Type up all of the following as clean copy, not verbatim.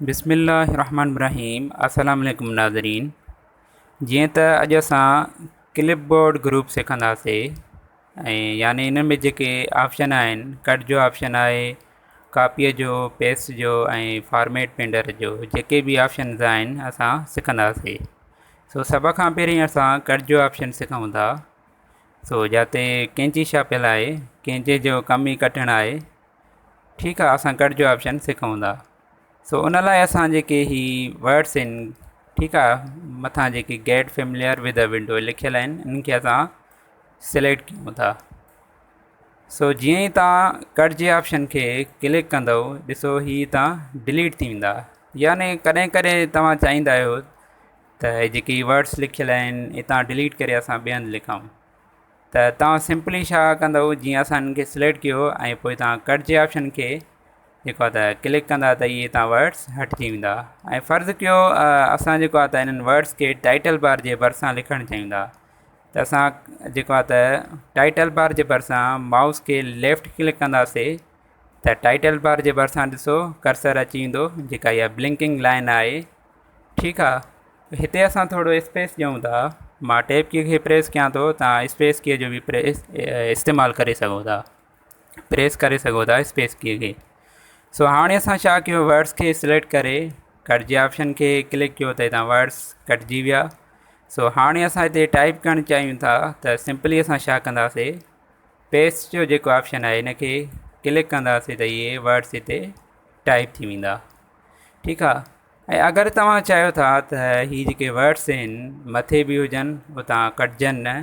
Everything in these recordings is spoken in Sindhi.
بسم الله الرحمن الرحيم السلام عليڪم ناظرين جيئن ته اڄ اسان ڪلپ بورڊ گروپ سکنداسي ۽ يعني ان ۾ جيڪي آپشن آهن ڪٽ جو آپشن آهي ڪاپيء جو پيسٽ جو ۽ فارميٽ پينٽر جو جيڪي به آپشنز آهن اسان سکنداسي سو سڀ کان پهرين اسان ڪٽ جو آپشن سکون ٿا سو جاتي ڪينچي ڇاپيل آهي ڪينچي جو ڪم ئي ڪٽڻ آهي ٺيڪ آ اسان ڪٽ جو آپشن سکون ٿا سو ان لاء اسان جيڪي هي ورڊس آهن ٺيڪ آ مٿان جيڪي گيٽ فيمليئر ود ونڊو لکيل آهن انهن کي اسان سليڪٽ ڪيون ٿا سو جيئن ئي تان ڪٽ جي آپشن کي ڪلڪ ڪندو ڏسو هي تان ڊليٽ ٿي ويندا يعني ڪڏهن ڪڏهن توهان چاهيندا آهيو ته جيڪي ورڊس لکيل آهن هتان ڊليٽ ڪري اسان ٻئي هنڌ لکون ته توهان سمپلي ڇا ڪندو جيئن اسان هن کي سليڪٽ ڪيو ۽ پوء توهان ڪٽ جي آپشن کي جيڪو آهي ته ڪلڪ ڪندا ته اهي هتان ورڊس هٽجي ويندا ۽ فرض ڪيو اسان جيڪو آهي ته انهن ورڊس کي ٽائٽل بار جي ڀرسان لکڻ چاهيون ٿا ته اسان جيڪو آهي ته ٽائٽل بار جي ڀرسان مائوس کي ليفٽ ڪلڪ ڪنداسي ته ٽائٽل بار جي ڀرسان ڏسو ڪرسر اچي ويندو جيڪا اها بلنڪنگ لائن آهي ٺيڪ آ هتي اسان ٿورو اسپيس ڏيون ٿا مان ٽيب ڪي کي پريس ڪيان ٿو تان اسپيس ڪي جو به پريس استعمال ڪري سگهو ٿا پريس ڪري سگهو ٿا اسپيس ڪي کي سو هاڻي اسان ڇا ڪيو ورڊس کي سليڪٽ ڪري ڪٽ جي آپشن کي ڪلڪ ڪيو ته هتان ورڊس ڪٽجي ويا سو هاڻي اسان هتي ٽائپ ڪرڻ چاهيون ٿا ته سمپلي اسان ڇا ڪنداسي پيسٽ جو جيڪو آپشن آهي ان کي ڪلڪ ڪنداسي ته اهي ورڊس هتي ٽائپ ٿي ويندا ٺيڪ آ ۽ اگر توهان چاهيو ٿا ته هي جيڪي ورڊس آهن مٿي به هجن اتان ڪٽجن نه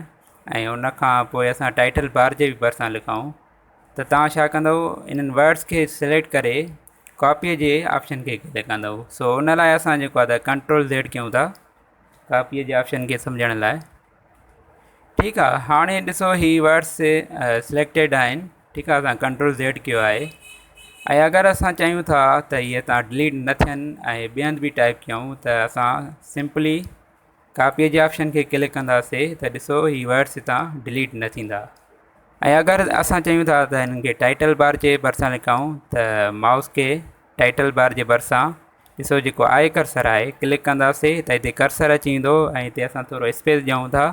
۽ ان کان پوء اسان ٽائٽل بار جي به ڀرسان لکون ته توهان ڇا ڪندو انهن ورڊس کي سليڪٽ ڪري ڪاپي جي آپشن کي ڪلڪ ڪندو سو ان لاء اسان جيڪو آهي ته ڪنٽرول زيڊ ڪيون ٿا ڪاپي جي آپشن کي سمجهڻ لاء ٺيڪ آ هاڻي ڏسو هي ورڊس سليڪٽيڊ آهن ٺيڪ آ اسان ڪنٽرول زيڊ ڪيو آهي ۽ اگر اسان چاهيون ٿا ته هي تان ڊليٽ نه ٿين ۽ ٻئي هنڌ به ٽائپ ڪيون ته اسان سمپلي ڪاپي جي آپشن کي ڪلڪ ڪنداسي ته ڏسو هي ورڊس هتان ڊليٽ نه ٿيندا ۽ اگر اسان چاهيون ٿا ته هنن کي ٽائٽل بار جي ڀرسان لکائون ته مائوس کي ٽائٽل بار جي ڀرسان ڏسو جيڪو آء ڪرسر آهي ڪلڪ ڪنداسي ته هتي ڪرسر اچي ويندو ۽ هتي اسان ٿورو اسپيس ڏيون ٿا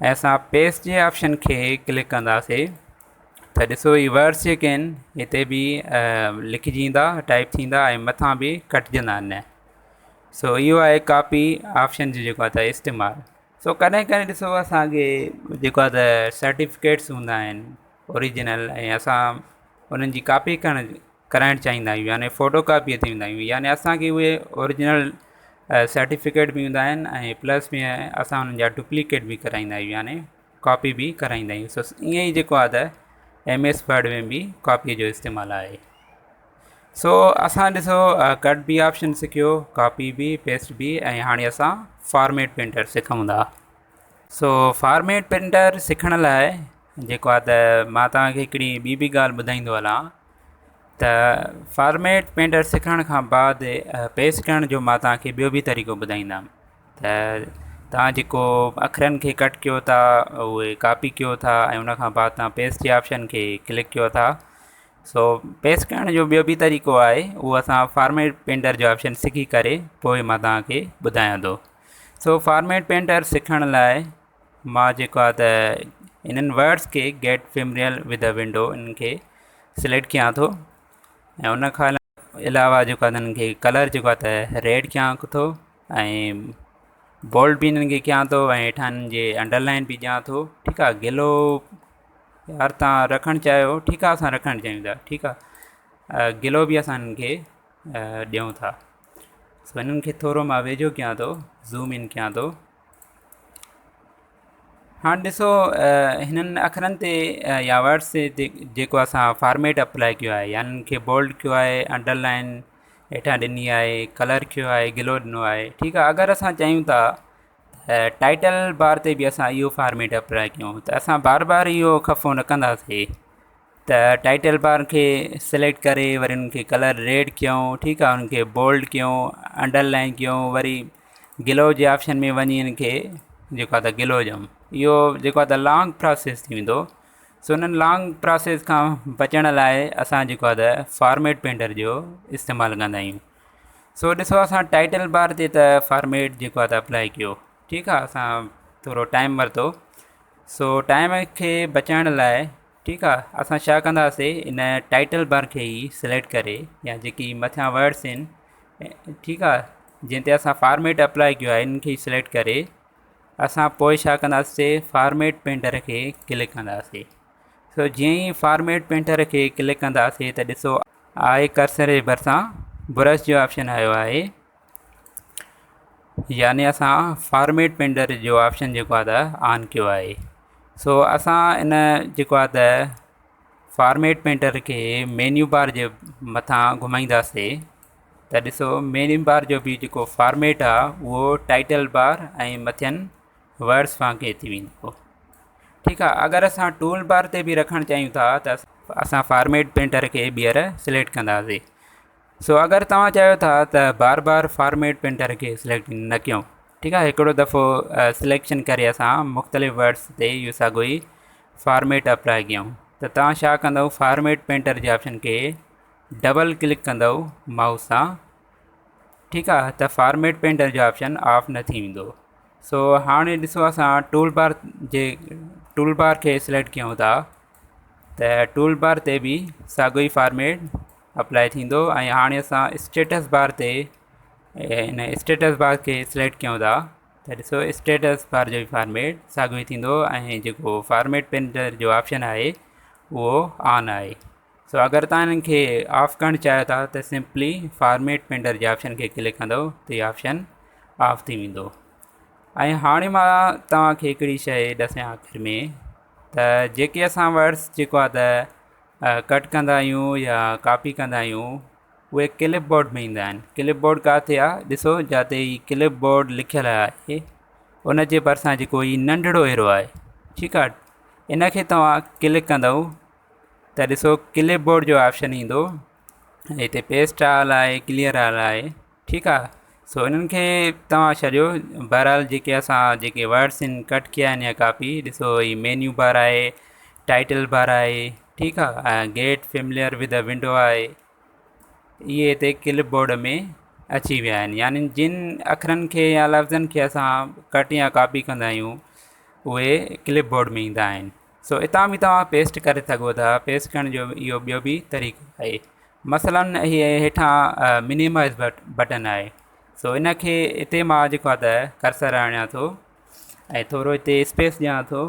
۽ اسان پيسٽ جي آپشن کي ڪلڪ ڪنداسي ته ڏسو هي ورڊس جيڪي آهن هتي به لکجي ايندا ٽائپ ٿيندا ۽ مٿان به ڪٽجندا نه سو اهو آهي ڪاپي آپشن جو جيڪو آهي ته استعمال سو ڪڏهن ڪڏهن ڏسو اسانکي جيڪو آهي ته سرٽيفڪيٽس هوندا آهن اوريجنل ۽ اسان انهن جي ڪاپي ڪرڻ ڪرائڻ چاهيندا آهيون يعني فوٽو ڪاپي تي ايندا آهيون يعني اسانکي اهي اوريجنل سرٽيفڪيٽ به هوندا آهن ۽ پلس ۾ اسان انهن جا ڊپليڪيٽ به ڪرائيندا آهيون يعني ڪاپي به ڪرائيندا آهيون سو ائين ئي جيڪو آهي ته ايم ايس ورڊ ۾ به ڪاپي جو استعمال آهي سو اسان ڏسو ڪٽ به آپشن سکيو ڪاپي به پيسٽ به ۽ هاڻي اسان فارميٽ پينٽر سکون ٿا سو فارميٽ پينٽر سکڻ لاء جيڪو آهي ته مان توهان کي هڪڙي ٻي به ڳالهه ٻڌائيندو هلان ته فارميٽ پينٽر سکڻ کان بعد پيسٽ ڪرڻ جو مان توهان کي ٻيو به طريقو ٻڌائيندم ته توهان جيڪو اکرن کي ڪٽ ڪيو ٿا اهي ڪاپي ڪيو ٿا ۽ ان کان بعد توهان پيسٽ جي آپشن کي ڪلڪ ڪيو ٿا سو پيسٽ ڪرڻ جو ٻيو به طريقو آهي اهو اسان فارميٽ پينٽر جو آپشن سکي ڪري پوءِ مان توهان کي ٻڌايان ٿو سو فارميٽ پينٽر سکڻ لاءِ مان جيڪو آهي ته انهن ورڊس کي گيٽ فيمليئر ود ونڊو انهن کي سليڪٽ ڪيان ٿو ۽ ان کان علاوه جيڪو آهي انهن کي ڪلر جيڪو آهي ته ريڊ ڪيان ٿو ۽ بولڊ به انهن کي ڪيان ٿو ۽ هيٺان انهن جي انڊر لائن به ڏيان ٿو ٺيڪ آهي گلو يار تان رکڻ چاهيو ٺيڪ آهي اسان رکڻ چاهيون ٿا ٺيڪ آهي گلو به اسان انهن کي ڏيون ٿا سو انهن کي ٿورو مان ويجهو ڪيان ٿو زوم ان ڪيان ٿو هاڻ ڏسو هنن اکرن تي يا ورڊس تي جيڪو اسان فارميٽ اپلائي ڪيو آهي يا انهن کي بولڊ ڪيو آهي انڊر لائن هيٺان ڏني آهي ڪلر ڪيو آهي گلو ڏنو آهي ٺيڪ آهي اگر اسان چاهيون ٿا ته ٽائٽل بار تي به اسان اهو فارميٽ اپلائي ڪيون ته اسان بار بار اهو خفو نه ڪنداسين ته ٽائٽل بار کي سليڪٽ ڪري وري ان کي ڪلر ريڊ ڪيون ٺيڪ آهي ان کي بولڊ ڪيون انڊر لائن ڪيون وري گلو جي آپشن ۾ وڃي ان کي جيڪو آهي ته گلو ڏيون اهو جيڪو آهي ته لانگ پراسيس ٿي ويندو سو انهن لانگ پراسيس کان بچڻ لاء اسان جيڪو آهي ته فارميٽ پينٽر جو استعمال ڪندا آهيون. سو ڏسو اسان ٽائيٽل بار تي ته فارميٽ جيڪو آهي ته اپلائي ڪيو ٺيڪ آهي اسان ٿورو ٽائيم ورتو سو ٽائيم کي بچائڻ لاء ٺيڪ آهي اسان ڇا ڪنداسي ان ٽائيٽل بار کي ئي سليڪٽ ڪري يا جيڪي مٿيان ورڊس آهن ٺيڪ آهي جنهن تي اسان فارميٽ اپلائي ڪيو آهي ان کي سليڪٽ ڪري اسان پوء ڇا ڪنداسي فارميٽ پينٽر کي ڪلڪ ڪنداسي سو جيئن ئي فارميٽ پينٽر کي ڪلڪ ڪنداسي ته ڏسو آء ڪرسر جي ڀرسان برش جو آپشن آيو آهي يعني اسان فارميٽ پينٽر جو آپشن جيڪو آهي ته آن ڪيو آهي سو اسان ان جيڪو آهي ته فارميٽ پينٽر کي مينيو بار جي مٿان گهمائينداسي ته ڏسو مينيو بار جو به جيڪو فارميٽ آهي اهو ٽائيٽل بار ۽ مٿين ورڊس وانگي ٿي ويندو ٺيڪ آهي اگر اسان ٽول بار تي به رکڻ چاهيون ٿا ته اسان فارميٽ پينٽر کي ٻيهر سليڪٽ ڪنداسي سو اگر توهان چاهيو ٿا ته بار بار فارميٽ پينٽر کي سليڪٽ نه ڪيون ٺيڪ آهي هڪڙو دفعو سليڪشن ڪري اسان مختلف ورڊس تي اهو ساڳو ئي فارميٽ اپلائي ڪيون ته توهان ڇا ڪندو فارميٽ پينٽر جي آپشن کي ڊبل ڪلڪ ڪندو مائوس سان ٺيڪ آهي ته فارميٽ پينٽر جو آپشن آف نه ٿي ويندو سو هاڻي ڏسو اسان ٽول بار جي ٽول بار کي سليڪٽ ڪيون ٿا ته ٽول بار تي به ساڳو ئي فارميٽ اپلائي ٿيندو ۽ هاڻي اسان اسٽيٽس بار تي ان اسٽيٽس بار کي سليڪٽ ڪيون ٿا ته ڏسو اسٽيٽس بار جو فارميٽ ساڳيو ئي ٿيندو ۽ جيڪو فارميٽ پينٽر جو آپشن آهي اهو آن آهي سو اگر تان انهن کي آف ڪرڻ چاهيو ٿا ته سمپلي فارميٽ پينٽر جي آپشن کي ڪلڪ ڪندو ته هي آپشن آف ٿي ويندو ۽ هاڻي مان توهان کي هڪڙي شيء ڏسيان آخر ۾ ته جيڪي اسان ورڊس جيڪو آهي ته ڪٽ ڪندا آهيون يا ڪاپي ڪندا آهيون اهي ڪلپ بورڊ ۾ ايندا آهن ڪلپ بورڊ ڪاٿي آهي ڏسو جاتي هي ڪلپ بورڊ لکيل آهي ان جي ڀرسان جيڪو هي ننڍڙو ايرو آهي ٺيڪ آهي ان کي توهان ڪلڪ ڪندو ته ڏسو ڪلپ بورڊ جو آپشن ايندو هتي پيسٽ آل آهي ڪليئر آل آهي ٺيڪ آهي سو انهن کي توهان ڇڏيو بهرحال جيڪي اسان جيڪي ورڊس آهن ڪٽ ڪيا آهن يا ڪاپي ڏسو هي مينيو بار آهي ٽائٽل بار آهي ٺيڪ آهي ۽ گيٽ فيمليئر ود ونڊو آهي اهي هتي ڪلپ بورڊ ۾ اچي ويا آهن يعني جن اکرن کي يا لفظن کي اسان ڪٽ يا ڪاپي ڪندا آهيون اهي ڪلپ بورڊ ۾ ايندا آهن سو اتان به توهان پيسٽ ڪري سگهو ٿا پيسٽ ڪرڻ جو اهو ٻيو به طريقو آهي مثلا هي هيٺان منيمائز بٽن آهي سو ان کي اتي مان جيڪو آهي ته ڪرسر آڻيان ٿو ۽ ٿورو هتي اسپيس ڏيان ٿو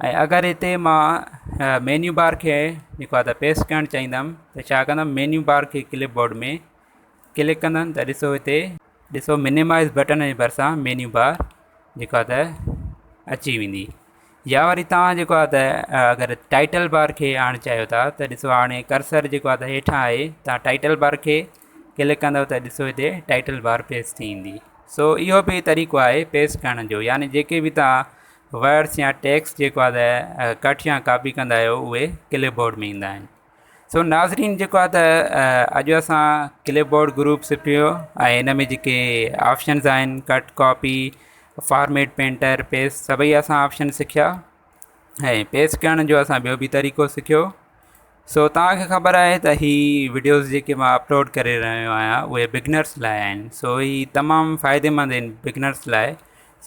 ۽ اگر هتي مان مينيو بار کي جيڪو آهي ته پيسٽ ڪرڻ چاهيندم ته ڇا ڪندم مينيو بار کي ڪلپ بورڊ ۾ ڪلڪ ڪندم ته ڏسو هتي ڏسو منيمائز بٽن جي ڀرسان مينيو بار جيڪو آهي ته اچي ويندي يا وري توهان جيڪو آهي ته اگر ٽائيٽل بار کي آڻڻ چاهيو ٿا ته ڏسو هاڻي ڪرسر جيڪو آهي ته هيٺان آهي توهان ٽائيٽل بار کي ڪلڪ ڪندو ته ڏسو هتي ٽائيٽل بار پيسٽ ٿي ويندي سو اهو به طريقو آهي پيسٽ ڪرڻ جو يعني جيڪي به توهان ورڊس يا ٽيڪسٽ جيڪو آهي ته ڪٽ يا ڪاپي ڪندا آهيو اهي ڪلپ بورڊ ۾ ايندا آهن سو ناظرين جيڪو آهي ته اڄ اسان ڪلپ بورڊ گروپ سکيو ۽ ان ۾ جيڪي آپشنز آهن cut copy format painter paste سڀئي اسان آپشن سکيا ۽ پيسٽ ڪرڻ جو اسان ٻيو به طريقو سکيو سو توهان کي خبر آهي ته هي وڊيوز جيڪي مان اپلوڊ ڪري رهيو آهيان اهي بگنرس لاء آهن سو هي تمام فائديمند آهن بگنرس لاء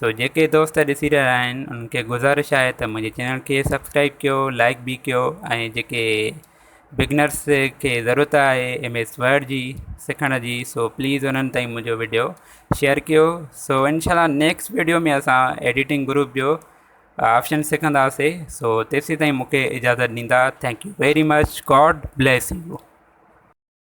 سو جيڪي دوست ڏسي رهيا آهن انهن کي گذارش آهي ته منهنجي چينل کي سبسڪرائب ڪيو لائڪ به ڪيو ۽ جيڪي بگنرس کي ضرورت آهي ايم ايس ورڊ جي سکڻ جي سو پليز انهن تائين منهنجو وڊيو شيئر ڪيو سو انشاء الله نيڪسٽ وڊيو ۾ اسان ايڊيٽنگ گروپ جو آپشن سکنداسي سو تيسين تائين مونکي اجازت ڏيندا thank you very much God bless you.